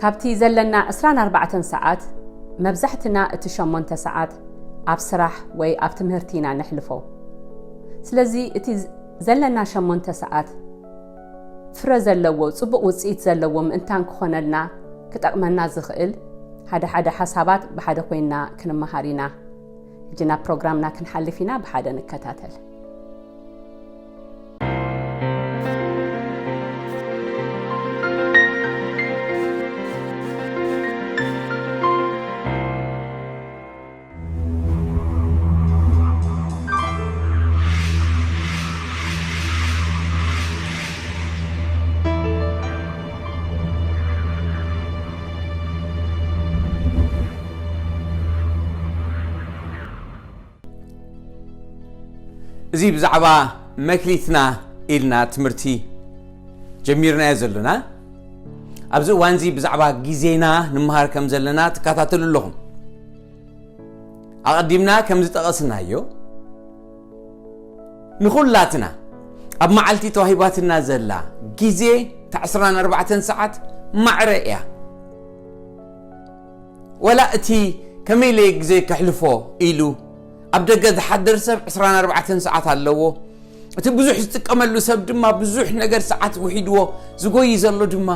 ኣብቲ ዘለና ዕስራን ኣርባዕተን ሰዓት፣ መብዛሕትና እቲ ሸሞንተ ሰዓት ኣብ ስራሕ ወይ ኣብ ትምህርቲ ኢና ነሕልፎ። ስለዚ እቲ ዘለና ሸሞንተ ሰዓት ፍረ ዘለዎ፣ ጽቡቕ ውጽኢት ዘለዎ ምእንታን ክኾነልና፣ ክጠቕመና ዝኽእል ሓደ ሓደ ሓሳባት ብሓደ ኮይንና ክንመሃር ኢና። ሕጂ ናብ ፕሮግራምና ክንሓልፍ ኢና፣ ብሓደ ንከታተል። እዚ ብዛዕባ መክሊትና ኢልና ትምህርቲ ጀሚርናዮ ዘለና። ኣብዚ እዋን እዚ ብዛዕባ ግዜና ንመሃር ከም ዘለና ትከታተሉ ኣለኹም። ኣቐዲምና ከም ዝጠቐስናዮ፣ ንኹላትና ኣብ መዓልቲ ተዋሂባትና ዘላ ግዜ፣ እታ ዕስራን ኣርባዕተን ሰዓት ማዕረ እያ። ወላ እቲ ከመይ ኢለ ግዜ ከሕልፎ ኢሉ ኣብ ደገ ዝሓድር ሰብ ዕስራን ኣርባዕተን ሰዓት ኣለዎ። እቲ ብዙሕ ዝጥቀመሉ ሰብ ድማ ብዙሕ ነገር ሰዓት ውሒድዎ ዝጎይ ዘሎ ድማ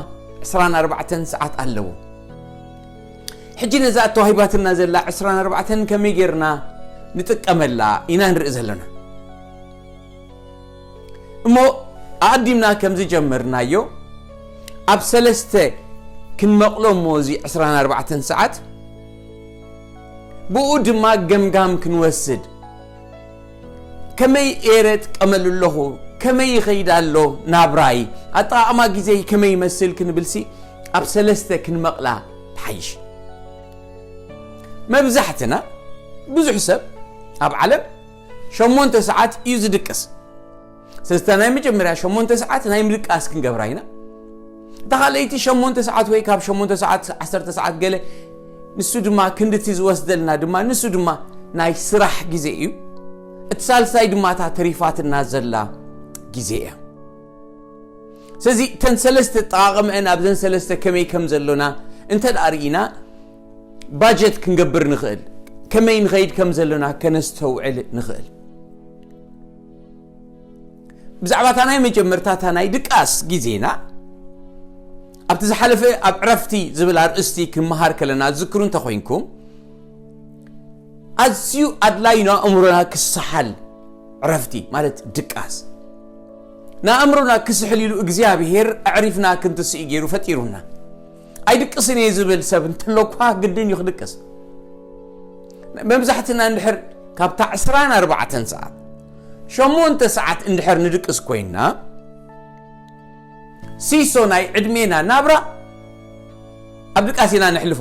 ዕስራን ኣርባዕተን ሰዓት ኣለዎ። ሕጂ ነዛ እተዋሂባትና ዘላ ዕስራን ኣርባዕተን ከመይ ጌርና ንጥቀመላ ኢና ንርኢ ዘለና። እሞ ኣቐዲምና ከም ዝጀመርናዮ፣ ኣብ ሰለስተ ክንመቕሎ እሞ እዚ ዕስራን ኣርባዕተን ሰዓት፣ ብኡ ድማ ገምጋም ክንወስድ፣ ከመይ እየ ጥቀመሉ ኣለኹ? ከመይ ይኸይድ ኣሎ ናብራይ? ኣጠቓቕማ ግዜይ ከመይ ይመስል ክንብልሲ ኣብ ሰለስተ ክንመቕላ ትሓይሽ። መብዛሕትና፣ ብዙሕ ሰብ ኣብ ዓለም ሸሞንተ ሰዓት እዩ ዝድቅስ። ስለዚ እታ ናይ መጀመርያ ሸሞንተ ሰዓት ናይ ምድቃስ ክንገብራ ኢና። እታ ካልኣይቲ ሸሞንተ ሰዓት ወይ ካብ ሸሞንተ ሰዓት፣ ዓሰርተ ሰዓት ገለ፣ ንሱ ድማ ክንድቲ ዝወስደልና ድማ፣ ንሱ ድማ ናይ ስራሕ ግዜ እዩ። እቲ ሳልሳይ ድማ እታ ተሪፋትና ዘላ ግዜ እያ። ስለዚ እተን ሰለስተ ኣጠቓቕመአን ኣብዘን ሰለስተ ከመይ ከም ዘሎና እንተ ደኣ ርኢና፣ ባጀት ክንገብር ንኽእል፣ ከመይ ንኸይድ ከም ዘሎና ከነስተውዕል ንኽእል። ብዛዕባ እታ ናይ መጀመርታ፣ እታ ናይ ድቃስ ግዜና፣ ኣብቲ ዝሓለፈ ኣብ ዕረፍቲ ዝብል ኣርእስቲ ክመሃር ከለና፣ ዝክሩ እንተኾይንኩም፣ ኣዝዩ ኣድላዩ ንኣእምሮና ክሰሓል ዕረፍቲ፣ ማለት ድቃስ። ንኣእምሮና ክስሕል ኢሉ እግዚኣብሔር ኣዕሪፍና ክንትስእ ገይሩ ፈጢሩና። ኣይድቅስን እየ ዝብል ሰብ እንተሎ እኳ ግድን እዩ ክድቅስ። መብዛሕትና እንድሕር ካብታ ዕስራን ኣርባዕተን ሰዓት፣ ሸሞንተ ሰዓት እንድሕር ንድቅስ ኮይንና፣ ሲሶ ናይ ዕድሜና ናብራ ኣብ ድቃስ ኢና ነሕልፎ።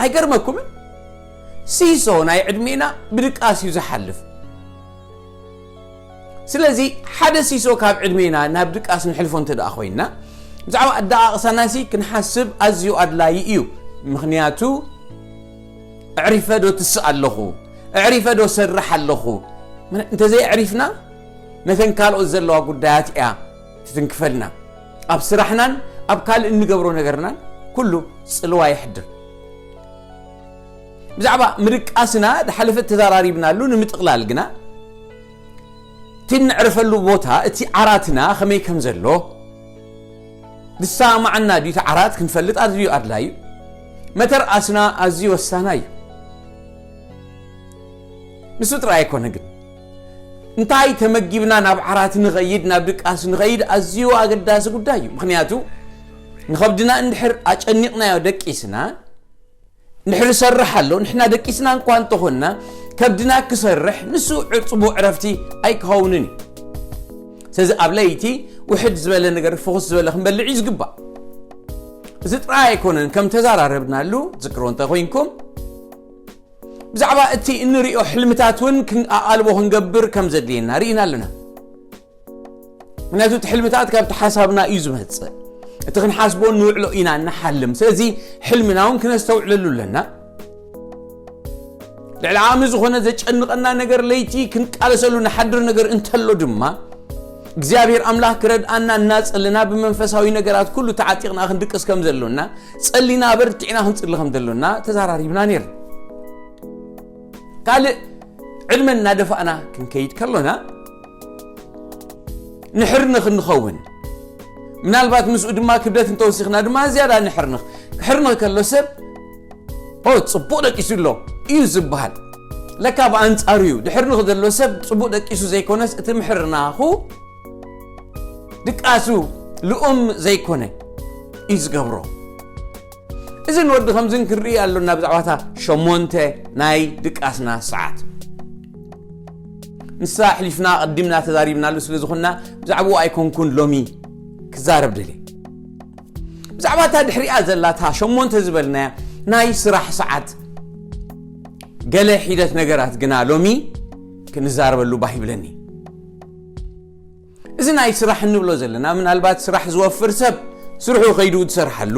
ኣይገርመኩምን? ሲሶ ናይ ዕድሜና ብድቃስ እዩ ዝሓልፍ። ስለዚ ሓደ ሲሶ ካብ ዕድሜና ናብ ድቃስ ንሕልፎ እንተ ደኣ ኮይንና፣ ብዛዕባ ኣደቓቕሳናሲ ክንሓስብ ኣዝዩ ኣድላዪ እዩ። ምኽንያቱ፣ ኣዕሪፈ ዶ ትስእ ኣለኹ? ኣዕሪፈ ዶ ሰርሕ ኣለኹ? እንተዘይ ኣዕሪፍና፣ ነተን ካልኦት ዘለዋ ጉዳያት እያ ትትንክፈልና። ኣብ ስራሕናን ኣብ ካልእ እንገብሮ ነገርናን ኩሉ ጽልዋ የሕድር። ብዛዕባ ምድቃስና ዝሓለፈ ተዘራሪብናሉ፣ ንምጥቕላል ግና፣ እቲ እንዕርፈሉ ቦታ፣ እቲ ዓራትና ከመይ ከም ዘሎ፣ ዝሰማማዓና ድዩ እቲ ዓራት ክንፈልጥ ኣዝዩ ኣድላዩ። መተርኣስና ኣዝዩ ወሳናይ እዩ። ንሱ ጥራይ ኣይኮነ ግን፣ እንታይ ተመጊብና ናብ ዓራት ንኸይድ፣ ናብ ድቃስ ንኸይድ ኣዝዩ ኣገዳሲ ጉዳይ እዩ። ምኽንያቱ፣ ንኸብድና እንድሕር ኣጨኒቕናዮ ደቂስና፣ እንድሕር ይሰርሕ ኣሎ፣ ንሕና ደቂስና እንኳ እንተኾንና፣ ከብድና ክሰርሕ፣ ንሱ ዕር-፣ ጽቡቕ ዕረፍቲ ኣይክኸውንን እዩ። ስለዚ ኣብ ለይቲ ውሕድ ዝበለ ነገር፣ ፍኹስ ዝበለ ክንበልዕ እዩ ዝግባእ። እዚ ጥራይ ኣይኮነን፣ ከም ተዛራረብናሉ፣ ዝክሮ እንተ ኮይንኩም፣ ብዛዕባ እቲ እንሪኦ ሕልምታት እውን ክን-፣ ኣቓልቦ ክንገብር ከም ዘድልየና ርኢና ኣለና። ምኽንያቱ እቲ ሕልምታት ካብቲ ሓሳብና እዩ ዝመጽእ። እቲ ክንሓስቦ ንውዕሎ ኢና እንሓልም። ስለዚ ሕልምና እውን ክነስተውዕለሉ ኣለና። ልዕሊ ዓቕሚ ዝኾነ ዘጨንቐና ነገር፣ ለይቲ ክንቃለሰሉ ንሓድር ነገር እንተሎ ድማ፣ እግዚኣብሔር ኣምላኽ ክረድኣና እናጸልና ብመንፈሳዊ ነገራት ኩሉ ተዓጢቕና ክንድቅስ ከም ዘሎና፣ ጸሊና በርቲዕና ክንጽሊ ከም ዘሎና ተዛራሪብና ነይርና። ካልእ ዕድመ እናደፋእና ክንከይድ ከሎና ንሕርንኽ እንኸውን። ምናልባት ምስኡ ድማ ክብደት እንተወሲኽና ድማ ዝያዳ ንሕርንኽ። ክሕርንኽ ከሎ ሰብ፣ "ኦ፣ ጽቡቕ ደቂሱ ኣሎ" እዩ ዝበሃል። ለካ ብኣንጻሩ እዩ። ድሕርንኽ ዘሎ ሰብ ጽቡቕ ደቂሱ ዘይኮነስ እቲ ምሕርናኹ ድቃሱ ልኡም ዘይኮነ እዩ ዝገብሮ። እዝን ወዲ ከምዝን ክንርኢ ኣሎና ብዛዕባታ ሸሞንተ ናይ ድቃስና ሰዓት። ንሳ ኣሕሊፍና ቀዲምና ተዛሪብናሉ ስለ ዝኾንና ብዛዕባኡ ኣይኮንኩን ሎሚ ክዛረብ ደልየ። ብዛዕባታ ድሕሪኣ ዘላታ ሸሞንተ ዝበልናያ ናይ ስራሕ ሰዓት ገለ ሒደት ነገራት ግና ሎሚ ክንዛረበሉ ባህ ይብለኒ። እዚ ናይ ስራሕ እንብሎ ዘለና ምናልባት ስራሕ ዝወፍር ሰብ ስርሑ ከይዱ ዝሰርሓሉ፣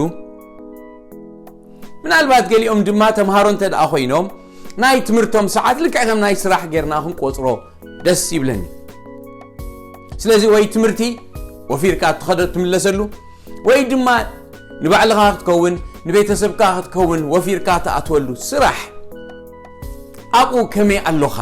ምናልባት ገሊኦም ድማ ተምሃሮ እንተ ደኣ ኮይኖም ናይ ትምህርቶም ሰዓት ልክዕ ከም ናይ ስራሕ ጌርና ክንቆጽሮ ደስ ይብለኒ። ስለዚ ወይ ትምህርቲ ወፊርካ ትኸዶ ትምለሰሉ፣ ወይ ድማ ንባዕልኻ ክትከውን ንቤተሰብካ ክትከውን ወፊርካ ትኣትወሉ ስራሕ ኣብኡ ከመይ ኣሎኻ?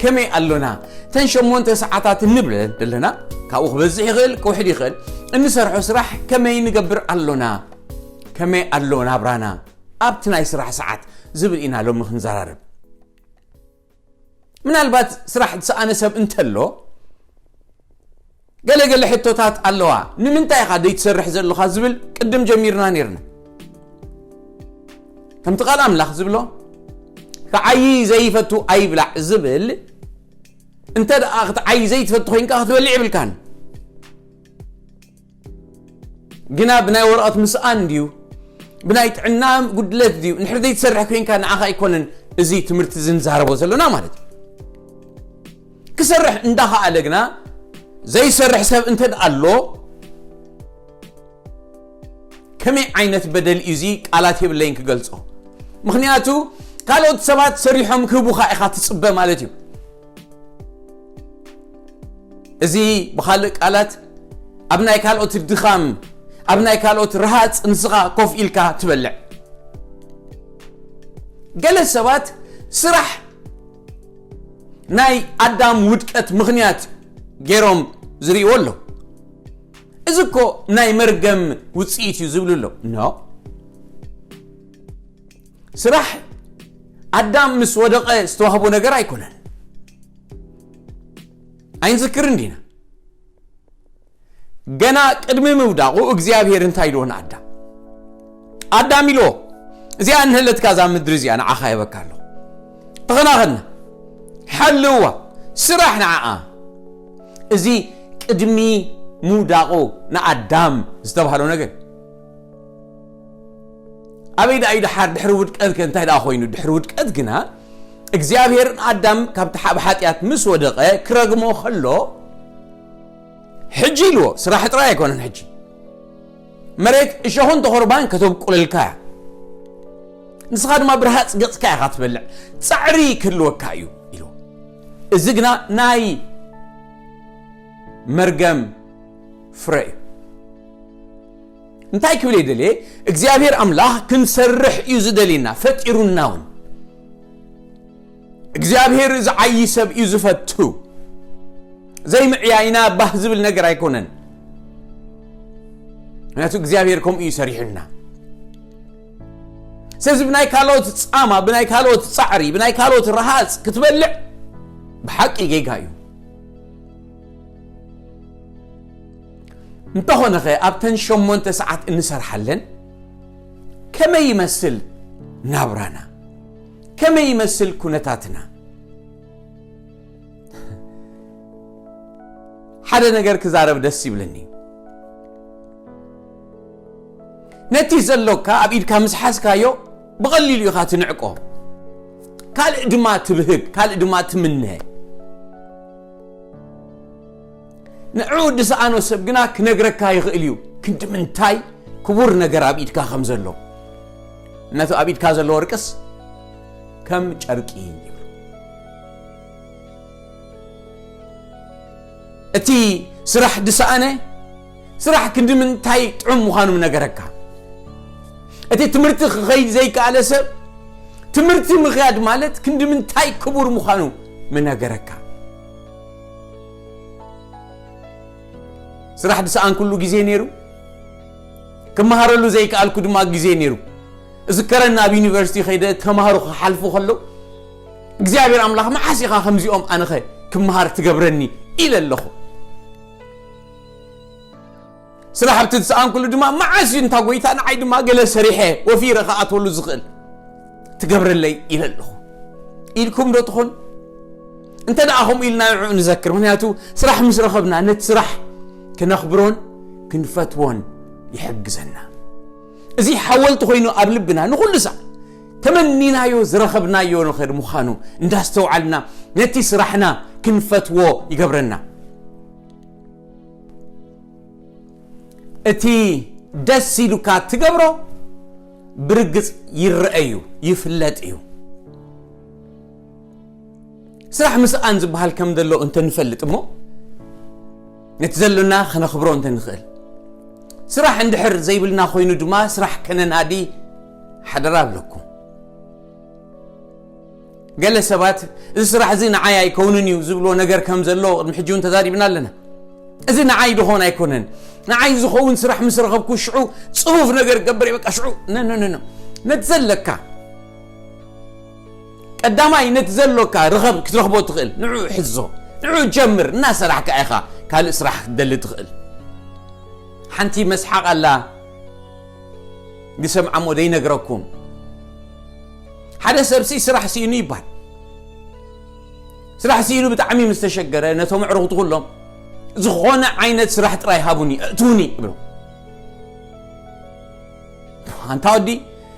ከመይ ኣሎና? እተን ሸሞንተ ሰዓታት እንብለን ዘለና ካብኡ ክበዝሕ ይኽእል ክውሕድ ይኽእል፣ እንሰርሖ ስራሕ ከመይ ንገብር ኣሎና? ከመይ ኣሎ ናብራና ኣብቲ ናይ ስራሕ ሰዓት ዝብል ኢና ሎሚ ክንዘራረብ። ምናልባት ስራሕ ዝሰኣነ ሰብ እንተሎ ገለገለ ሕቶታት ኣለዋ። ንምንታይ ኢኻ ዘይትሰርሕ ዘለኻ ዝብል ቅድም ጀሚርና ነይርና። ከምቲ ቃል ኣምላኽ ዝብሎ፣ "ክዓዪ ዘይፈቱ ኣይብላዕ" ዝብል፣ እንተ ደኣ ክትዓዪ ዘይትፈቱ ኮይንካ ክትበልዕ ይብልካን። ግና ብናይ ወረቐት ምስኣን ድዩ ብናይ ጥዕና ጉድለት ድዩ እንድሕር ዘይትሰርሕ ኮይንካ ንዓኻ ኣይኮነን እዚ ትምህርቲ ዝንዛረቦ ዘለና ማለት እዩ። ክሰርሕ እንዳኸኣለ ግና ዘይሰርሕ ሰብ እንተ ደኣ ኣሎ ከመይ ዓይነት በደል እዩ እዚ? ቃላት የብለይን ክገልጾ። ምኽንያቱ ካልኦት ሰባት ሰሪሖም ክህቡኻ ኢኻ ትጽበ ማለት እዩ። እዚ ብኻልእ ቃላት ኣብ ናይ ካልኦት ድኻም፣ ኣብ ናይ ካልኦት ረሃጽ ንስኻ ኮፍ ኢልካ ትበልዕ። ገለ ሰባት ስራሕ ናይ ኣዳም ውድቀት ምኽንያት ገይሮም ዝርእይዎ ኣለዉ። እዚ እኮ ናይ መርገም ውጽኢት እዩ ዝብሉ ኣለዉ። ኖ፣ ስራሕ ኣዳም ምስ ወደቐ ዝተዋህቦ ነገር ኣይኮነን። ኣይንዝክርን ዲና? ገና ቅድሚ ምውዳቑ እግዚኣብሔር እንታይ ኢልዎ ንኣዳም? ኣዳም ኢልዎ፣ "እዚኣ እንህለትካ እዛ ምድሪ እዚኣ ንዓኻ የበካ ኣለኹ። ተኸናኸና፣ ሓልዋ፣ ስራሕ ንዓኣ።" እዚ ቅድሚ ምውዳቑ ንኣዳም ዝተባህሎ ነገር። ኣበይ ደኣ እዩ ደሓር ድሕሪ ውድቀት ከ እንታይ ደኣ ኮይኑ? ድሕሪ ውድቀት ግና እግዚኣብሔር ንኣዳም ካብቲ ሓ-፣ ብሓጢኣት ምስ ወደቐ ክረግሞ ከሎ፣ "ሕጂ" ኢልዎ፣ ስራሕ ጥራይ ኣይኮነን፣ "ሕጂ መሬት እሾኽን ተኾርባን ከተብቁለልካ እያ፣ ንስኻ ድማ ብርሃጽ ገጽካ ኢኻ ትበልዕ፣ ጻዕሪ ክህልወካ እዩ" ኢልዎ። እዚ ግና ናይ መርገም ፍረ እዩ። እንታይ ክብል እየ ደልየ? እግዚኣብሔር ኣምላኽ ክንሰርሕ እዩ ዝደልየና፣ ፈጢሩና እውን። እግዚኣብሔር ዝዓዪ ሰብ እዩ ዝፈቱ። ዘይምዕያይና ባህ ዝብል ነገር ኣይኮነን። ምክንያቱ እግዚኣብሔር ከምኡ እዩ ሰሪሑና። ስለዚ ብናይ ካልኦት ጻማ፣ ብናይ ካልኦት ጻዕሪ፣ ብናይ ካልኦት ረሃጽ ክትበልዕ ብሓቂ ጌጋ እዩ። እንተኾነኸ ኣብተን ሸሞንተ ሰዓት እንሰርሓለን ከመይ ይመስል ናብራና? ከመይ ይመስል ኩነታትና? ሓደ ነገር ክዛረብ ደስ ይብለኒ። ነቲ ዘሎካ ኣብ ኢድካ ምስ ሓዝካዮ ብቐሊሉ ኢኻ ትንዕቆ። ካልእ ድማ ትብህግ፣ ካልእ ድማ ትምነ። ንዕኡ ዝሰኣኖ ሰብ ግና ክነግረካ ይኽእል እዩ ክንዲ ምንታይ ክቡር ነገር ኣብ ኢድካ ከም ዘሎ። ነቲ ኣብ ኢድካ ዘሎ ወርቅስ ከም ጨርቂ ይብሉ። እቲ ስራሕ ዝሰኣነ፣ ስራሕ ክንዲ ምንታይ ጥዑም ምዃኑ ምነገረካ። እቲ ትምህርቲ ክኸይድ ዘይከኣለ ሰብ፣ ትምህርቲ ምኽያድ ማለት ክንዲ ምንታይ ክቡር ምዃኑ ምነገረካ። ስራሕ ዝሰኣንኩሉ ግዜ ነይሩ፣ ክመሃረሉ ዘይከኣልኩ ድማ ግዜ ነይሩ። እዝከረኒ ኣብ ዩኒቨርሲቲ ከይደ ተማሃሮ ክሓልፉ ከለዉ፣ እግዚኣብሔር ኣምላኽ፣ መዓስ ኢኻ ከምዚኦም ኣነኸ ክመሃር ትገብረኒ? ኢለ ኣለኹ። ስራሕ ኣብቲ ዝሰኣንኩሉ ድማ፣ መዓስ እዩ እንታ ጎይታ ንዓይ ድማ ገለ ሰሪሐ ወፊረ ክኣትወሉ ዝኽእል ትገብረለይ? ኢለ ኣለኹ። ኢልኩም ዶ ትኾኑ? እንተ ደኣ ከምኡ ኢልና ንዕኡ ንዘክር። ምኽንያቱ ስራሕ ምስ ረኸብና ነቲ ስራሕ ክነኽብሮን ክንፈትዎን ይሕግዘና። እዚ ሓወልቲ ኮይኑ ኣብ ልብና ንኹሉ ሳዕ ተመኒናዮ ዝረኸብናዮ ንኸድ ምዃኑ እንዳስተውዓልና ነቲ ስራሕና ክንፈትዎ ይገብረና። እቲ ደስ ኢሉካ ትገብሮ ብርግጽ ይረአ እዩ፣ ይፍለጥ እዩ። ስራሕ ምስኣን ዝበሃል ከም ዘሎ እንተንፈልጥ እሞ፣ ነቲ ዘሎና ከነኽብሮ እንተንኽእል፣ ስራሕ እንድሕር ዘይብልና ኮይኑ ድማ ስራሕ ከነናዲ ሓደራ እብለኩም። ገለ ሰባት፣ "እዚ ስራሕ እዚ ንዓይ ኣይከውንን እዩ" ዝብልዎ ነገር ከም ዘሎ ቅድሚ ሕጂ እውን ተዛሪብና ኣለና። "እዚ ንዓይ ድኾን ኣይኮነን፣ ንዓይ ዝኸውን ስራሕ ምስ ረኸብኩ ሽዑ ጽፉፍ ነገር ክገብር እየ፣ በቃ ሽዑ" ነ ነ ነ ነ። ነቲ ዘለካ ቀዳማይ ነቲ ዘሎካ ርኸብ ክትረኽቦ ትኽእል፣ ንዑ ሕዞ፣ ንዑ ጀምር፣ እናሰራሕካ ኢኻ ካልእ ስራሕ ክትደሊ ትኽእል። ሓንቲ መስሓቕ ኣላ፣ ዝሰምዓሞ ዘይነግረኩም። ሓደ ሰብሲ ስራሕ ስኢኑ ይባል። ስራሕ ስኢኑ ብጣዕሚ ምስ ተሸገረ፣ ነቶም ኣዕሩኽቱ ኩሎም፣ "ዝኾነ ዓይነት ስራሕ ጥራይ ሃቡኒ፣ እእትውኒ" ይብሎ። "ኣንታ ወዲ፣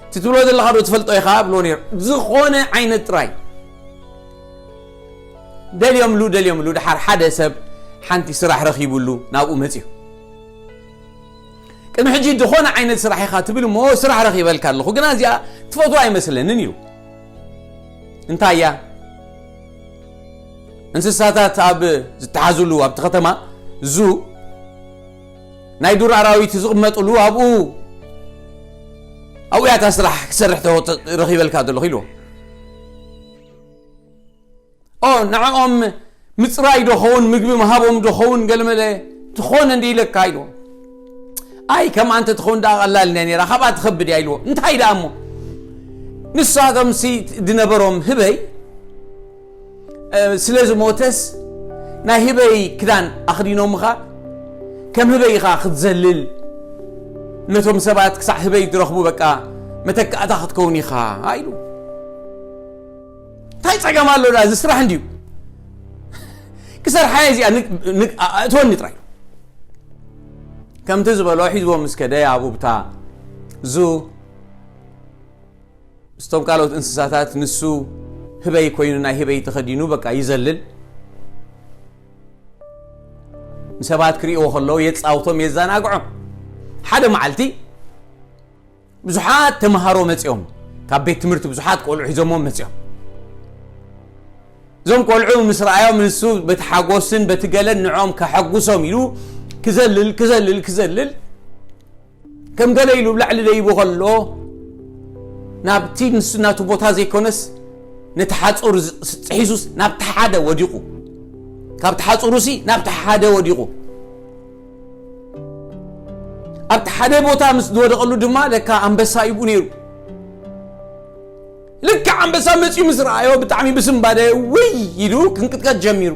እቲ ትብሎ ዘለኻ ዶ ትፈልጦ ኢኻ?" ብሎ ነይሩ። "ዝኾነ ዓይነት ጥራይ." ደልዮምሉ፣ ደልዮምሉ፣ ደሓር ሓደ ሰብ ሓንቲ ስራሕ ረኺቡሉ ናብኡ መጺኡ። "ቅድሚ ሕጂ ዝኾነ ዓይነት ስራሕ ኢኻ ትብል እሞ ስራሕ ረኺበልካ ኣለኹ፣ ግና እዚኣ ትፈትዋ ኣይመስለንን" ኢሉ። እንታይ እያ? እንስሳታት ኣብ ዝተሓዙሉ ኣብቲ ከተማ፣ ዙ፣ ናይ ዱር ኣራዊት ዝቕመጥሉ ኣብኡ፣ ኣብኡ እያ እታ ስራሕ ክሰርሕ ተ-፣ ተ-፣ ረኺበልካ ዘለኹ ኢልዎ። ኦ፣ ንዕኦም ምጽራይ ዶ ኸውን፣ ምግቢ ምሃቦም ዶ ኸውን፣ ገለመለ ትኾነ እንዲ ኢለካ ኢልዎ። ኣይ፣ ከምኣ እንተ ትኸውን ደኣ ቀላል እንድያ ነይራ፣ ካብኣ ትኸብድ እያ ኢልዎ። እንታይ ደኣ እሞ? ንሳቶምሲ ዝነበሮም ህበይ፣ እ፣ ስለ ዝሞተስ፣ ናይ ህበይ ክዳን ኣኽዲኖምኻ፣ ከም ህበይ ኢኻ ክትዘልል፣ ነቶም ሰባት ክሳዕ ህበይ ትረኽቡ፣ በቃ፣ መተካእታ ክትከውን ኢኻ፣ ኢሉ። እንታይ ጸገም ኣሎ? ዳ እዚ ስራሕ እንድዩ። ክሰርሓ እየ እዚኣ፣ ን-፣ ን-፣ ኣ-፣ ኣእትወኒ ጥራይ። ከምቲ ዝበሎ ሒዝዎ ምስ ከደ፣ ኣብኡ ብታ ዙ ምስቶም ካልኦት እንስሳታት፣ ንሱ ህበይ ኮይኑ፣ ናይ ህበይ ተኸዲኑ፣ በቃ ይዘልል። ንሰባት ክርእይዎ ከለዉ የጻውቶም፣ የዘናግዖም። ሓደ መዓልቲ ብዙሓት ተምሃሮ መጺኦም፣ ካብ ቤት ትምህርቲ ብዙሓት ቆልዑ ሒዞሞም መጺኦም። እዞም ቆልዑ ምስ ረኣዮም፣ ንሱ በቲ ሓጎስን በቲ ገለን ንዕኦም ከሐጉሶም ኢሉ ክዘልል፣ ክዘልል፣ ክዘልል፣ ከም ገለ ኢሉ ኣብ ላዕሊ ደይቡ ከሎ፣ ናብቲ ንሱ ናቱ ቦታ ዘይኮነስ፣ ነቲ ሓጹር ዝ-፣ ስ-፣ ጥሒሱስ ናብቲ ሓደ ወዲቑ። ካብቲ ሓጹሩሲ ናብቲ ሓደ ወዲቑ። ኣብቲ ሓደ ቦታ ምስ ዝወደቐሉ ድማ ለካ ኣንበሳ ይብኡ ነይሩ። ልክዕ ኣንበሳ መጺኡ ምስ ረኣዮ ብጣዕሚ ብስንባደ ውይ ኢሉ ክንቅጥቀጥ ጀሚሩ።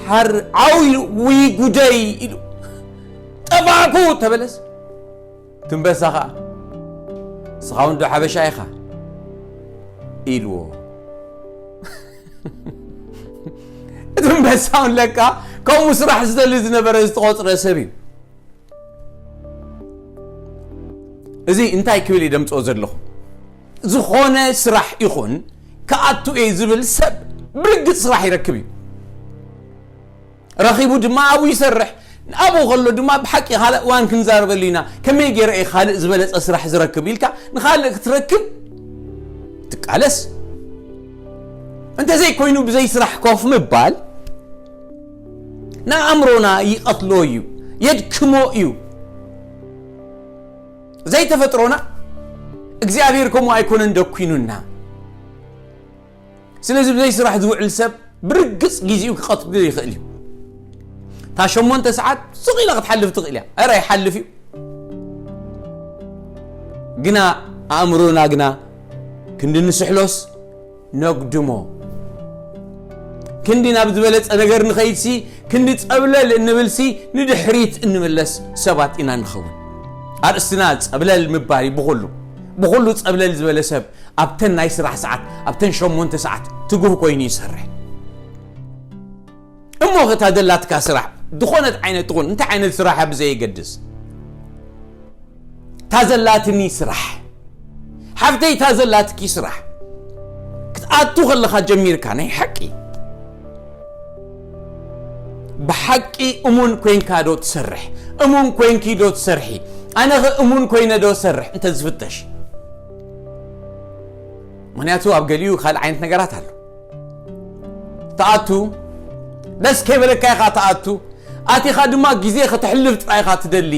ሓር ዓው ኢሉ፣ "ውይ ጉደይ!" ኢሉ፣ "ጠፋእኩ!" ተበለስ። ትንበሳ ኸኣ፣ "ንስኻ እውን ዶ ሓበሻ ኢኻ?" ኢልዎ። እቲ ኣንበሳ እውን ለካ ከምኡ ስራሕ ዝደሊ ዝነበረ ዝተቖጽረ ሰብ እዩ። እዚ እንታይ ክብል እየ ደምጽኦ ዘለኹ? ዝኾነ ስራሕ ይኹን ክኣቱ እየ ዝብል ሰብ ብርግጽ ስራሕ ይረክብ እዩ። ረኺቡ ድማ ኣብኡ ይሰርሕ። ኣብኡ ከሎ ድማ ብሓቂ ካልእ እዋን ክንዛረበሉ ኢና። ከመይ ገይረ እየ ካልእ ዝበለጸ ስራሕ ዝረክብ ኢልካ ንኻልእ ክትረክብ ትቃለስ። እንተዘይኮይኑ ብዘይ ስራሕ ኮፍ ምባል ንኣእምሮና ይቐትሎ እዩ፣ የድክሞ እዩ። ዘይተፈጥሮና እግዚኣብሔር ከምኡ ኣይኮነን ደኩኑና። ስለዚ ብዘይ ስራሕ ዝውዕል ሰብ ብርግጽ ግዜኡ ክቐትሎ ይኽእል እዩ። እታ ሸሞንተ ሰዓት ስቕ ኢላ ክትሓልፍ ትኽእል እያ። ኧረ ይሓልፍ እዩ። ግና ኣእምሮና ግና ክንዲ ንስሕሎስ ነጉድሞ። ክንዲ ናብ ዝበለጸ ነገር ንኸይድሲ፣ ክንዲ ጸብለል እንብልሲ ንድሕሪት እንምለስ ሰባት ኢና ንኸውን። ኣርእስትና ጸብለል ምባል እዩ። ብኹሉ ብኹሉ ጸብለል ዝበለ ሰብ ኣብተን ናይ ስራሕ ሰዓት፣ ኣብተን ሸሞንተ ሰዓት ትጉህ ኮይኑ ይሰርሕ። እሞ እታ ዘላትካ ስራሕ ዝኾነት ዓይነት ትኹን፣ እንታይ ዓይነት ስራሕ እያ ብዘየገድስ፣ እታ ዘላትኒ ስራሕ፣ ሓፍተይ፣ እታ ዘላትኪ ስራሕ ክትኣቱ ከለኻ ጀሚርካ ናይ ሓቂ ብሓቂ እሙን ኮይንካ ዶ ትሰርሕ? እሙን ኮይንኪ ዶ ትሰርሒ? ኣነኸ እሙን ኮይነ ዶ ሰርሕ እንተ ዝፍተሽ? ምኽንያቱ ኣብ ገሊኡ ካልእ ዓይነት ነገራት ኣሎ። ትኣቱ፣ ደስ ከይበለካ ኢኻ ትኣቱ፣ ኣቲኻ ድማ ግዜ ከተሕልፍ ጥራይ ኢኻ ትደሊ።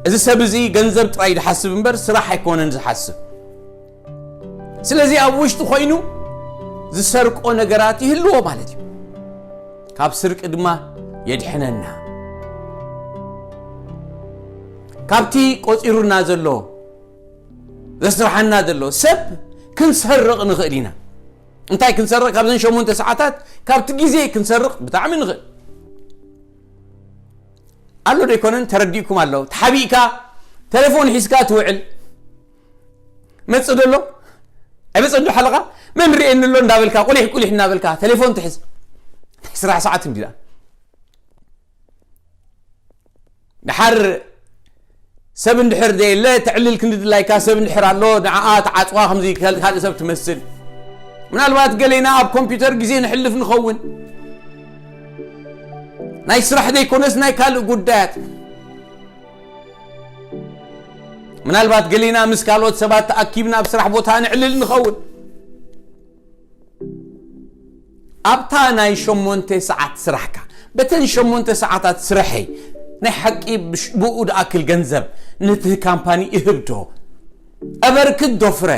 እዚ ሰብ እዚ ገንዘብ ጥራይ ዝሓስብ እምበር ስራሕ ኣይኮነን ዝሓስብ። ስለዚ ኣብ ውሽጡ ኮይኑ ዝሰርቆ ነገራት ይህልዎ ማለት እዩ። ካብ ስርቂ ድማ የድሕነና። ካብቲ ቆጺሩና ዘሎ፣ ዘስርሓና ዘሎ ሰብ ክንሰርቕ ንኽእል ኢና። እንታይ ክንሰርቕ? ካብዘን ሸሞንተ ሰዓታት ካብቲ ግዜ ክንሰርቕ ብጣዕሚ ንኽእል። ኣሎ ዶ ኣይኮነን? ተረዲእኩም ኣሎ። ተሓቢእካ ተሌፎን ሒዝካ ትውዕል። መጽእ ዶ ኣሎ? ኣይመጽእን ዶ ሓለቓ? መን ርእየኒ ኣሎ እንዳበልካ፣ ቁሊሕ ቁሊሕ እንዳበልካ ተሌፎን ትሕዝ። ናይ ስራሕ ሰዓት እንዲ ደኣ። ደሓር ሰብ እንድሕር ዘየለ፣ ተዕልል ክንዲ ድላይካ ሰብ እንድሕር ኣሎ፣ ንዓኣ ተዓጽዋ ከምዚ ካል-፣ ካልእ ሰብ ትመስል። ምናልባት ገሌና ኣብ ኮምፒውተር ግዜ ንሕልፍ ንኸውን። ናይ ስራሕ ዘይኮነስ ናይ ካልእ ጉዳያት። ምናልባት ገሌና ምስ ካልኦት ሰባት ተኣኪብና ኣብ ስራሕ ቦታ ንዕልል ንኸውን። ኣብታ ናይ ሸሞንተ ሰዓት ስራሕካ፣ በተን ሸሞንተ ሰዓታት ስርሐይ ናይ ሓቂ ብሽ-፣ ብኡ ድኣክል ገንዘብ ነቲ ካምፓኒ እህብ ዶ? ኣበርክት ዶ ፍረ?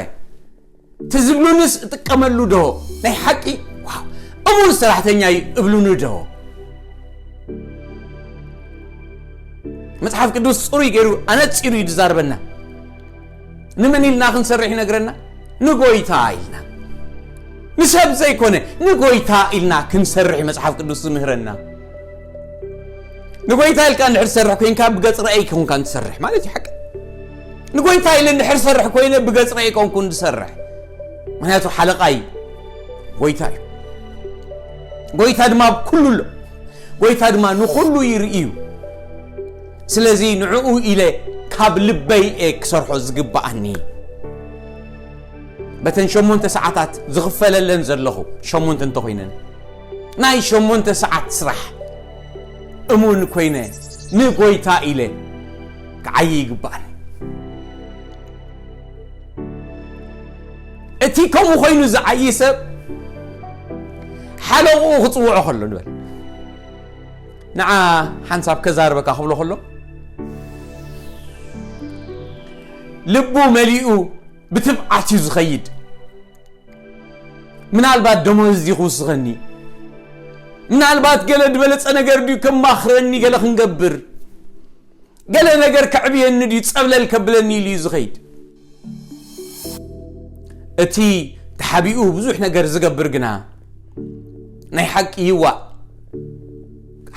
ትዝብሉንስ እጥቀመሉ ዶ? ናይ ሓቂ፣ ዋው፣ እሙን ሰራሕተኛ እዩ እብሉኒ ዶ? መጽሓፍ ቅዱስ ጽሩይ ገይሩ ኣነጺሩ እዩ ዝዛርበና። ንመን ኢልና ክንሰርሕ ይነግረና? ንጎይታ ኢልና። ንሰብ ዘይኮነ፣ ንጎይታ ኢልና ክንሰርሕ እዩ መጽሓፍ ቅዱስ ዝምህረና። ንጎይታ ኢልካ እንድሕር ትሰርሕ ኮይንካ፣ ብገጽ ርኣይ ኣይኮንካን ትሰርሕ ማለት እዩ ሓቂ። ንጎይታ ኢለ እንድሕር ሰርሕ ኮይነ፣ ብገጽ ርኣይ ኣይኮንኩን ዝሰርሕ። ምኽንያቱ ሓለቓይ ጎይታ እዩ። ጎይታ ድማ ኣብ ኩሉ ኣሎ። ጎይታ ድማ ንኹሉ ይርኢ እዩ። ስለዚ ንዕኡ ኢለ ካብ ልበይ እየ ክሰርሖ ዝግብኣኒ። በተን ሸሞንተ ሰዓታት ዝኽፈለለን ዘለኹ፣ ሸሞንተ እንተኾይነን፣ ናይ ሸሞንተ ሰዓት ስራሕ እሙን ኮይነ ንጎይታ ኢለ ክዓዪ ይግብኣኒ። እቲ ከምኡ ኮይኑ ዝዓዪ ሰብ ሓለቕኡ ክጽውዖ ከሎ ንበል። ንዓ ሓንሳብ ከዛርበካ ክብሎ ከሎ፣ ልቡ መሊኡ ብትብዓት እዩ ዝኸይድ። ምናልባት ደሞዝ ድዩ ክውስኸኒ? ምናልባት ገለ ዝበለጸ ነገር ድዩ ከማኽረኒ? ገለ ክንገብር፣ ገለ ነገር ከዕብየኒ ድዩ? ጸብለል ከብለኒ ኢሉ እዩ ዝኸይድ። እቲ ተሓቢኡ ብዙሕ ነገር ዝገብር ግና ናይ ሓቂ ይዋእ።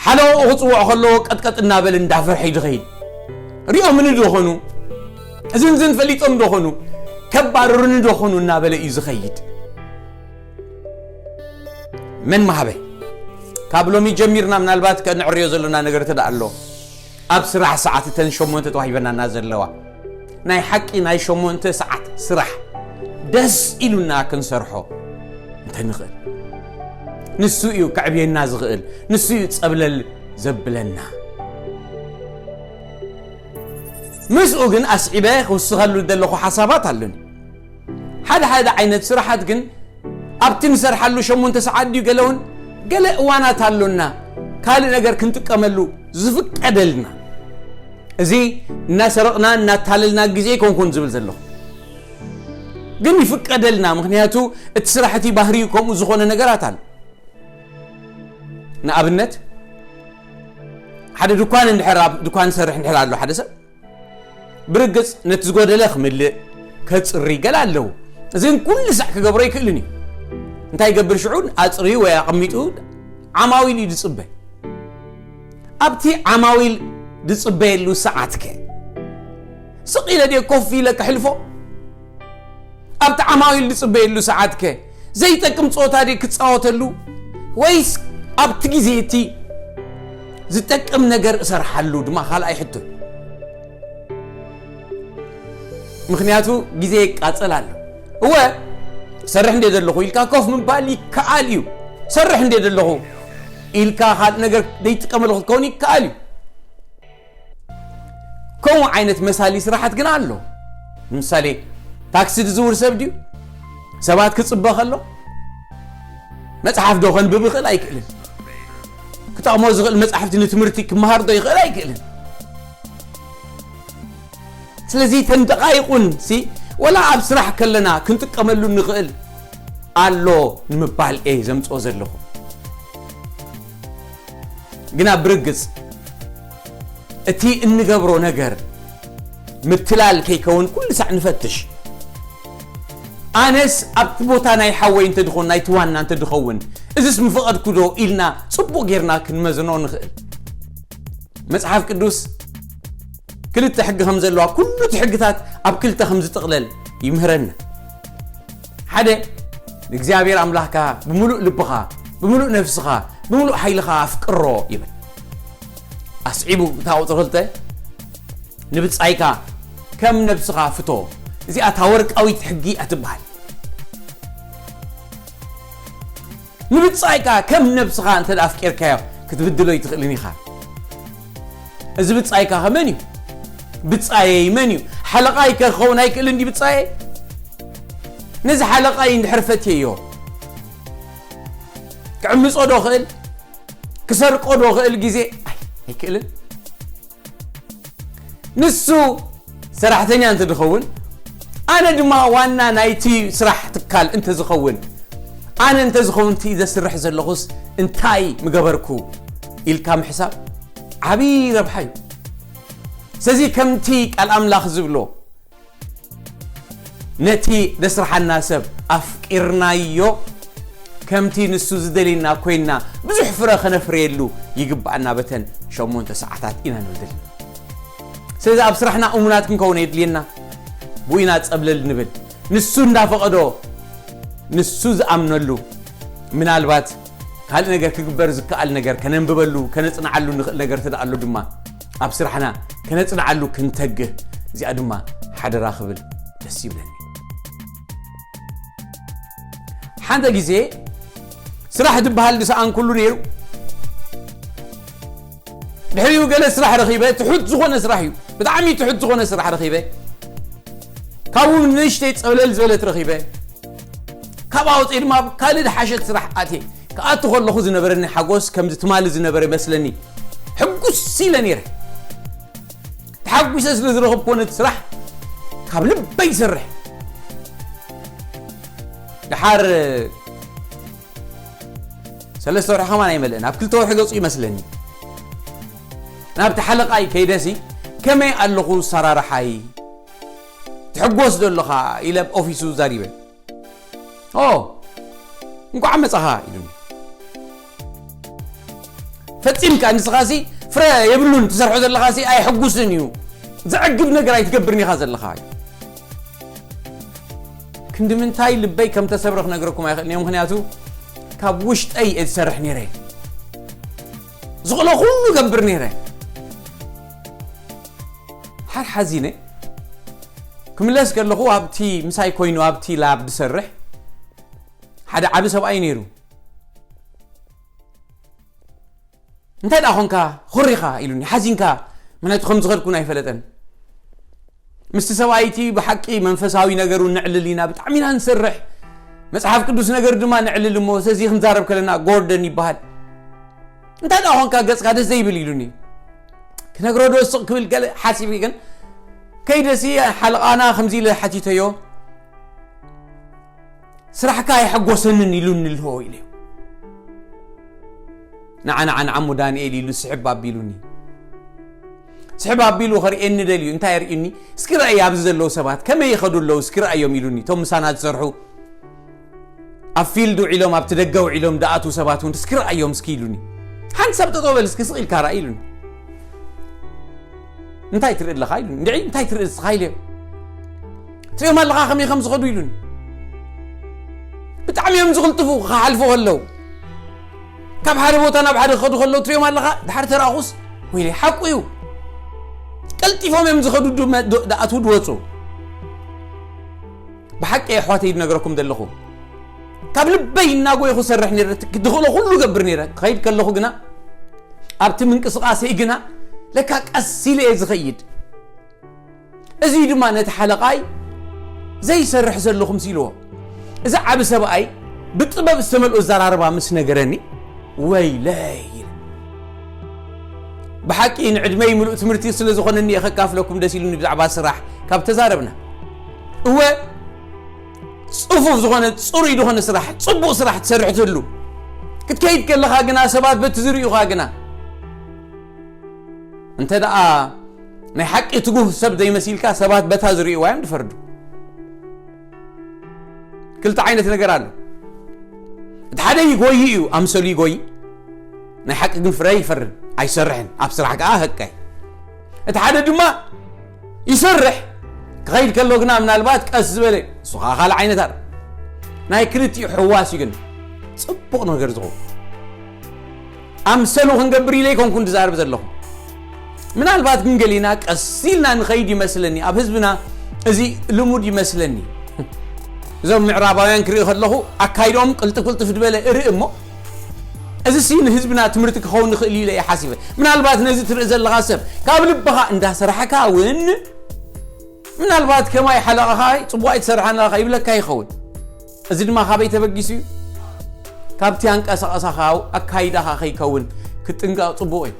ሓለቕኡ ክጽውዖ ከለዎ ቀጥቀጥ እናበለ እንዳፈርሐ እዩ ዝኸይድ። ሪኦምኒ ዶ ኾኑ? እዝን ዝን ፈሊጦም ዶ ኾኑ? ከባርሩኒ ዶ ኾኑ እናበለ እዩ ዝኸይድ። መን መሃበ? ካብ ሎሚ ጀሚርና ምናልባት ከነዕርዮ ዘሎና ነገር እንተ ደኣ ኣሎ፣ ኣብ ስራሕ ሰዓት እተን ሸሞንተ ተዋሂበናና ዘለዋ፣ ናይ ሓቂ ናይ ሸሞንተ ሰዓት ስራሕ ደስ ኢሉና ክንሰርሖ እንተ ንኽእል፣ ንሱ እዩ ከዕብየና ዝኽእል፣ ንሱ እዩ ጸብለል ዘብለና። ምስኡ ግን ኣስዒበ ክውስኸሉ ዘለኹ ሓሳባት ኣለኒ። ሓደ ሓደ ዓይነት ስራሓት ግን ኣብቲ ንሰርሓሉ ሸሞንተ ሰዓት ድዩ ገለ እውን ገለ እዋናት ኣሎና ካልእ ነገር ክንጥቀመሉ ዝፍቀደልና። እዚ እናሰረቕና እናታለልና ግዜ ኣይኮንኩን ዝብል ዘለኹ፣ ግን ይፍቀደልና። ምክንያቱ እቲ ስራሕ እቲ ባህሪኡ ከምኡ ዝኾነ ነገራት ኣሎ። ንኣብነት ሓደ ድኳን እንድሕር ኣብ ድኳን ዝሰርሕ እንድሕር ኣሎ ሓደ ሰብ ብርግጽ ነቲ ዝጎደለ ክምልእ ከጽሪ ገለ ኣለዉ። እዚን ኩሉ ሳዕ ክገብሮ ኣይክእልን እዩ። እንታይ ይገብር ሽዑ? ኣጽርዩ ወይ ኣቐሚጡ ዓማዊል እዩ ዝጽበ። ኣብቲ ዓማዊል ዝጽበየሉ ሰዓትከ ስቕ ኢለ ድየ ኮፍ ኢለ ክሕልፎ? ኣብቲ ዓማዊል ዝጽበየሉ ሰዓትከ ዘይጠቅም ጸወታ ድየ ክጻወተሉ? ወይስ ኣብቲ ግዜ እቲ ዝጠቅም ነገር እሰርሓሉ ድማ ካልኣይ ሕቶ እዩ። ምክንያቱ ግዜ ይቃጸል ኣሎ። እወ ሰርሕ እንደ ዘለኹ ኢልካ ኮፍ ምባል ይከኣል እዩ። ሰርሕ እንደ ዘለኹ ኢልካ ካልእ ነገር ዘይጥቀመሉ ክትከውን ይከኣል እዩ። ከምኡ ዓይነት መሳሊ ስራሓት ግን ኣሎ። ንምሳሌ ታክሲ ዝዝውር ሰብ ድዩ ሰባት ክጽበ ከሎ መጽሓፍ ዶ ከንብብ ይኽእል? ኣይክእልን። ክጠቕሞ ዝኽእል መጽሓፍቲ ንትምህርቲ ክመሃር ዶ ይኽእል? ኣይክእልን። ስለዚ ተንደቓይቑን ሲ ወላ ኣብ ስራሕ ከለና ክንጥቀመሉ ንኽእል ኣሎ ንምባል እየ ዘምጽኦ ዘለኹ። ግና ብርግጽ እቲ እንገብሮ ነገር ምትላል ከይከውን ኩሉ ሳዕ ንፈትሽ። ኣነስ ኣብቲ ቦታ ናይ ሓወይ እንተድኾን ናይቲ ዋና እንተድኸውን እዝስ ምፈቐድኩ ዶ ኢልና ጽቡቕ ጌርና ክንመዝኖ ንኽእል። መጽሓፍ ቅዱስ ክልተ ሕጊ ከም ዘለዋ ኩሉ እቲ ሕግታት ኣብ ክልተ ከም ዝጥቕለል ይምህረና። ሓደ ንእግዚኣብሔር ኣምላኽካ ብምሉእ ልብኻ ብምሉእ ነፍስኻ ብምሉእ ሓይልኻ ኣፍቅሮ ይብል። ኣስዒቡ እታ ቁፅሪ ክልተ ንብጻይካ ከም ነብስኻ ፍቶ። እዚኣ እታ ወርቃዊት ሕጊ እያ ትበሃል። ንብጻይካ ከም ነብስኻ እንተ ኣፍቂርካዮ ክትብድሎ ኣይትኽእልን ኢኻ። እዚ ብጻይካ ከ መን እዩ? ብጻየይ መን እዩ? ሓለቓይ ከ ክኸውን ኣይክእልን ድዩ ብጻየይ? ነዚ ሓለቓይ እንድሕር ፈትየዮ ክዕምጾ ዶ ክእል? ክሰርቆ ዶ ክእል ግዜ? ኣይ ኣይክእልን። ንሱ ሰራሕተኛ እንተ ዝኸውን ኣነ ድማ ዋና ናይቲ ስራሕ ትካል እንተ ዝኸውን ኣነ እንተ ዝኸውን እቲ ዘስርሕ ዘለኹስ እንታይ ምገበርኩ ኢልካ ምሕሳብ ዓብዪ ረብሓ እዩ። ስለዚ ከምቲ ቃል ኣምላኽ ዝብሎ ነቲ ዘስርሓና ሰብ ኣፍቂርናዮ ከምቲ ንሱ ዝደልየና ኮይንና ብዙሕ ፍረ ከነፍርየሉ ይግብኣና። በተን ሸሞንተ ሰዓታት ኢና ንብል ዘለና። ስለዚ ኣብ ስራሕና እሙናት ክንከውን የድልየና። ብኡ ኢና ጸብለል ንብል። ንሱ እንዳፈቐዶ ንሱ ዝኣምነሉ ምናልባት ካልእ ነገር ክግበር ዝከኣል ነገር ከነንብበሉ ከነጽንዓሉ ንኽእል ነገር ተደኣሎ ድማ ኣብ ስራሕና ከነጽንዓሉ ክንተግህ እዚኣ ድማ ሓደራ ክብል ደስ ይብለኒ። ሓንተ ግዜ ስራሕ ዝበሃል ዝሰኣንኩሉ ነይሩ። ድሕሪኡ ገለ ስራሕ ረኺበ፣ ትሑት ዝኾነ ስራሕ እዩ፣ ብጣዕሚ ትሑት ዝኾነ ስራሕ ረኺበ። ካብኡ ንእሽተይ ጸብለል ዝበለት ረኺበ። ካብ ኣውፅእ ድማ ኣብ ካልእ ዝሓሸት ስራሕ ኣትየ። ክኣቱ ከለኹ ዝነበረኒ ሓጎስ ከምዚ ትማሊ ዝነበረ ይመስለኒ። ሕጉስ ኢለ ነይረ። ተሓጒሰ ስለ ዝረኸብኩ ነቲ ስራሕ ካብ ልበይ ይሰርሕ። ድሓር ሰለስተ ወርሒ ከማን ኣይመልእን ኣብ ክልተ ወርሒ ገፁ ይመስለኒ ናብቲ ሓለቓይ ከይደሲ ከመይ ኣለኹ ኣሰራርሓይ ትሕጎስ ዶ ኣለኻ ኢለ ኣብ ኦፊሱ ዛሪበ። ኦ እንኳዕ መጻኻ ኢሉኒ። ፈጺምካ ንስኻሲ ፍረ የብሉን ትሰርሖ ዘለኻሲ ኣይሕጉስን እዩ። ዘዕግብ ነገር ኣይትገብርን ኢኻ ዘለኻ። ክንዲ ምንታይ ልበይ ከም ተሰብረ ክነግረኩም ኣይኽእልን እየ። ምኽንያቱ ካብ ውሽጠይ እየ ዝሰርሕ ነይረ። ዝኽእሎ ኩሉ ገብር ነይረ። ሓር ሓዚነ ክምለስ ከለኹ ኣብቲ ምሳይ ኮይኑ ኣብቲ ላብ ዝሰርሕ ሓደ ዓቢ ሰብኣይ ነይሩ። እንታይ ደኣ ኾንካ ኹሪኻ ኢሉኒ ሓዚንካ። ምክንያቱ ከም ዝኸድኩን ኣይፈለጠን። ምስቲ ሰብኣይቲ ብሓቂ መንፈሳዊ ነገሩ ንዕልል ኢና ብጣዕሚ ኢና ንሰርሕ። መጽሓፍ ቅዱስ ነገር ድማ ነዕልል እሞ፣ ስለዚ ክንዛረብ ከለና ጎርደን ይበሃል። እንታይ ደኣ ኾንካ ገጽካ ደስ ዘይብል ኢሉኒ። ክነግሮ ዶ ስቕ ክብል ገለ ሓሲብ ግን፣ ከይደሲ ሓለቓና ከምዚ ኢለ ሓቲተዮ፣ "ስራሕካ ኣይሐጎሰንን ኢሉኒ ኣለዎ" ኢለዮ። "ንዓ፣ ንዓ፣ ንዓሞ ዳንኤል" ኢሉ ስሕብ ኣቢሉኒ። ስሕብ ኣቢሉ ከርእየኒ ደልዩ። እንታይ የርእዩኒ? "እስኪ ረኣይ ኣብዚ ዘለዉ ሰባት ከመይ ይኸዱ ኣለዉ፣ እስኪ ረኣዮም" ኢሉኒ። እቶም ምሳና ዝሰርሑ ኣብ ፊልድ ውዒሎም፣ ኣብቲ ደገ ውዒሎም ደኣትዉ ሰባት እውን "እስኪ ረኣዮም እስኪ" ኢሉኒ። "ሓንቲ ሰብ ጠጠው በል እስኪ ስቕ ኢልካ ረኣይ" ኢሉኒ። "እንታይ ትርኢ ኣለኻ?" ኢሉኒ። "እንድዒ እንታይ ትርኢ እስኻ?" ኢለዮ። "ትሪኦም ኣለኻ ከመይ ከም ዝኸዱ?" ኢሉኒ። "ብጣዕሚ እዮም ዝቕልጥፉ ክሓልፉ ከለዉ። ካብ ሓደ ቦታ ናብ ሓደ ክኸዱ ከለዉ ትሪኦም ኣለኻ?" ድሓር ተራእኹስ፣ ወይለይ፣ ሓቁ እዩ። ቀልጢፎም እዮም ዝኸዱ፣ ዱ-፣ ዶ-፣ ደኣትዉ ድወፁ። ብሓቂ ኣሕዋተይ ዝነግረኩም ዘለኹ፣ ካብ ልበይ እናጎየኹ ሰርሕ ነይረ፣ ድኽእሎ ኩሉ ገብር ነይረ። ክኸይድ ከለኹ ግና፣ ኣብቲ ምንቅስቃሴ ግና፣ ለካ ቀስ ኢለ እየ ዝኸይድ። እዚ ድማ ነቲ ሓለቓይ ዘይሰርሕ ዘለኹም ሲልዎ። እዚ ዓቢ ሰብኣይ ብጥበብ ዝተመልኦ ኣዘራርባ ምስ ነገረኒ፣ "ወይለይ" ኢለ። ብሓቂ ንዕድመይ ምሉእ ትምህርቲ ስለ ዝኾነኒ እየ ከካፍለኩም ደስ ኢሉኒ ብዛዕባ ስራሕ ካብ ተዛረብና። እወ፣ ጽፉፍ ዝኾነ፣ ጽሩይ ዝኾነ ስራሕ፣ ጽቡቕ ስራሕ ትሰርሕ ትህሉ። ክትከይድ ከለኻ ግና ሰባት በቲ ዝርእዩኻ ግና፣ እንተ ደኣ ናይ ሓቂ ትጉህ ሰብ ዘይመሲልካ፣ ሰባት በታ ዝርእይዋ እዮም ዝፈርዱ። ክልተ ዓይነት ነገር ኣሎ። እቲ ሓደ ይጎይ እዩ፣ ኣምሰሉ ይጎይ፣ ናይ ሓቂ ግን ፍረ ይፈርን፣ ኣይሰርሕን፣ ኣብ ስራሕ ከኣ ህቀይ። እቲ ሓደ ድማ ይሰርሕ፣ ክኸይድ ከሎ ግና ምናልባት ቀስ ዝበለ፣ እሱ ከኣ ካልእ ዓይነት ኣሎ። ናይ ክልቲኡ ሕዋስ እዩ ግን ጽቡቕ ነገር ዝኸውን። ኣምሰሉ ክንገብር ኢለ ኣይኮንኩን ዝዛረብ ዘለኹ። ምናልባት ግን ገሊና ቀስ ኢልና ንኸይድ ይመስለኒ፣ ኣብ ህዝብና እዚ ልሙድ ይመስለኒ። እዞም ምዕራባውያን ክርኢ ከለኹ ኣካይድኦም ቅልጥፍ ቅልጥፍ ዝበለ እርኢ እሞ፣ እዚ ሲ ንህዝብና ትምህርቲ ክኸውን ንኽእል ኢለ እየ ሓሲበ። ምናልባት ነዚ ትርኢ ዘለኻ ሰብ ካብ ልብኻ እንዳሰራሕካ እውን ምናልባት ከማይ ሓለቓኻ ጽቡቕ ኣይትሰርሓን ኣለኻ ይብለካ ይኸውን። እዚ ድማ ካበይ ተበጊሱ እዩ? ካብቲ ኣንቀሳቕሳኻ ኣካይዳኻ ከይከውን ክትጥንቀቕ ጽቡቕ እዩ።